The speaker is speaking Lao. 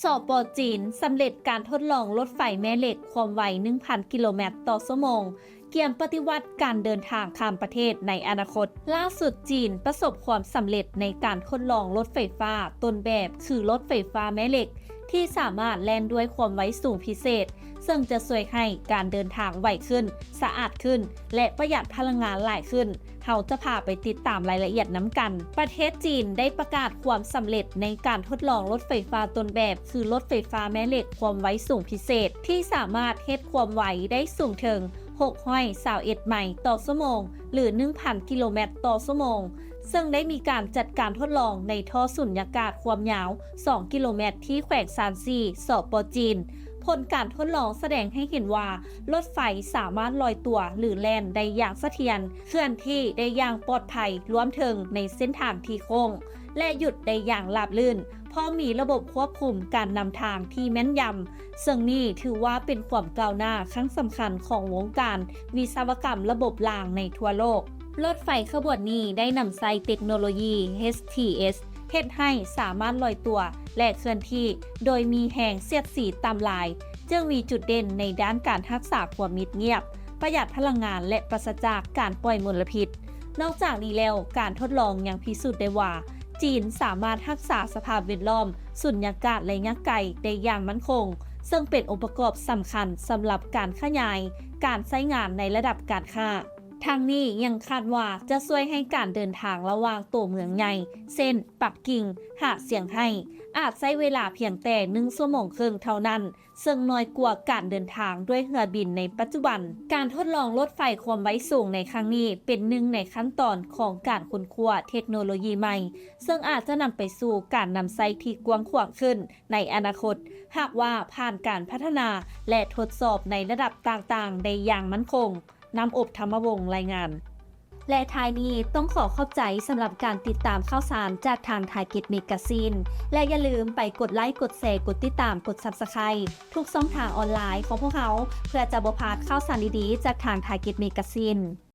ສປ ຈີນ ສຳເລັດການທົດລອງລົດໄຟແມ່ເຫຼັກຄວາມໄວ ໜຶ່ງພັນ ກິໂລແມັດຕໍ່ຊົ່ວໂມງ, ກຽມປະຕິວັດການເດີນທາງຂ້າມປະເທດໃນອະນາຄົດ. ລ່າສຸດຈີນປະສົບຄວາມສຳເລັດໃນການທົດລອງລົດໄຟຟ້າຕົ້ນແບບ ຄືລົດໄຟຟ້າແມ່ເຫຼັກ ທີ່ສາມາດແລ່ນດ້ວຍຄວາມໄວສູງພິເສດ, ເຊິ່ງຈະຊ່ວຍໃຫ້ການເດີນທາງໄວຂຶ້ນ, ສະອາດຂຶ້ນ ແລະ ປະຢັດພະລັງງານຫຼາຍຂຶ້ນ. ເຮົາຈະພາໄປຕິດຕາມລາຍລະອຽດນຳກັນ. ປະເທດຈີນໄດ້ປະກາດຄວາມສຳເລັດໃນການທົດລອງລົດໄຟຟ້າຕົ້ນແບບ ຄືລົດໄຟຟ້າແມ່ເຫຼັກຄວາມໄວສູງພິເສດ ທີ່ສາມາດເຮັດຄວາມໄວໄດ້ສູງເຖິງ ຫົກຮ້ອຍຊາວເອັດໄມຕໍ່ຊົ່ວໂມງ ຫຼື ໜຶ່ງພັນ ກິໂລແມັດຕໍ່ຊົ່ວໂມງ, ເຊິ່ງໄດ້ມີການຈັດການທົດລອງໃນທໍ່ສຸນຍາກາດຄວາມຍາວ ສອງ ກິໂລແມັດ ທີ່ແຂວງຊານຊີ, ສປ ຈີນ. ຜົນການທົດລອງສະແດງໃຫ້ເຫັນວ່າ ລົດໄຟສາມາດລອຍຕົວ ຫຼື ແລ່ນໄດ້ຢ່າງສະຖຽນ, ເຄື່ອນທີ່ໄດ້ຢ່າງປອດໄພ, ລວມເຖິງໃນເສັ້ນທາງທີ່ໂຄ້ງ ແລະ ຢຸດໄດ້ຢ່າງລາບລື່ນ, ພ້ອມມີລະບົບຄວບຄຸມການນຳທາງທີ່ແມ່ນຍຳ, ເຊິ່ງນີ້ຖືວ່າເປັນຄວາມກ້າວໜ້າຄັ້ງສຳຄັນຂອງວົງການວິສະວະກຳລະບົບລາງໃນທົ່ວໂລກ. ລົດໄຟຂະບວນນີ້ໄດ້ນຳໃຊ້ເຕັກໂນໂລຢີ ເອັດທີເອັດ ເຮັດໃຫ້ສາມາດລອຍຕົວ ແລະ ເຄື່ອນທີ່ໂດຍມີແຮງສຽດສີຕ່ຳຫຼາຍ, ຈຶ່ງມີຈຸດເດັ່ນໃນດ້ານການຮັກສາຄວາມມິດງຽບ, ປະຢັດພະລັງງານ ແລະ ປາສະຈາກການປ່ອຍມົນລະພິດ. ນອກຈາກນີ້ແລ້ວ, ການທົດລອງຍັງພິສູດໄດ້ວ່າ ຈີນສາມາດຮັກສາສະພາບແວດລ້ອມ, ສຸນຍາກາດໄລຍະໄກໄດ້ຢ່າງໝັ້ນຄົງ, ເຊິ່ງເປັນອົງປະກອບສຳຄັນສຳລັບການຂະຫຍາຍການໃຊ້ງານໃນລະດັບການຄ້າ. ທັງນີ້ຍັງຄາດວ່າຈະຊ່ວຍໃຫ້ການເດີນທາງລະຫວ່າງໂຕເມືອງໃຫຍ່ ເຊັ່ນ ປັກກິ່ງ ຫາ ຊຽງໄຮ້ ອາດໃຊ້ເວລາພຽງແຕ່ໜຶ່ງຊົ່ວໂມງເຄິ່ງເທົ່ານັ້ນ, ເຊິ່ງນ້ອຍກວ່າການເດີນທາງດ້ວຍເຮືອບິນໃນປັດຈຸບັນ. ການທົດລອງລົດໄຟຄວາມໄວສູງໃນຄັ້ງນີ້ ເປັນໜຶ່ງໃນຂັ້ນຕອນຂອງການຄົ້ນຄວ້າເທັກໂນໂລຢີໃໝ່, ເຊິ່ງອາດຈະນຳໄປສູ່ການນຳໃຊ້ທີ່ກວ້າງຂວາງຂຶ້ນໃນອະນາຄົດ, ຫາກວ່າຜ່ານການພັດທະນາ ແລະ ທົດສອບໃນລະດັບຕ່າງໆໄດ້ຢ່າງໝັ້ນຄົງ. ນ້ຳອົບ ທຳມະວົງ ລາຍງານ. ແລະ ທ້າຍນີ້ຕ້ອງຂໍຂອບໃຈສຳລັບການຕິດຕາມຂ່າວສານຈາກທາງ Target Magazine ແລະ ຢ່າລືມໄປກົດໄລ, ກົດແຊ, ກົດຕິດຕາມ, ກົດ Subscribe ທຸກຊ່ອງທາງອອນລາຍຂອງພວກເຮົາ ເພື່ອຈະບໍ່ພາດຂ່າວສານດີໆຈາກທາງ Target Magazine.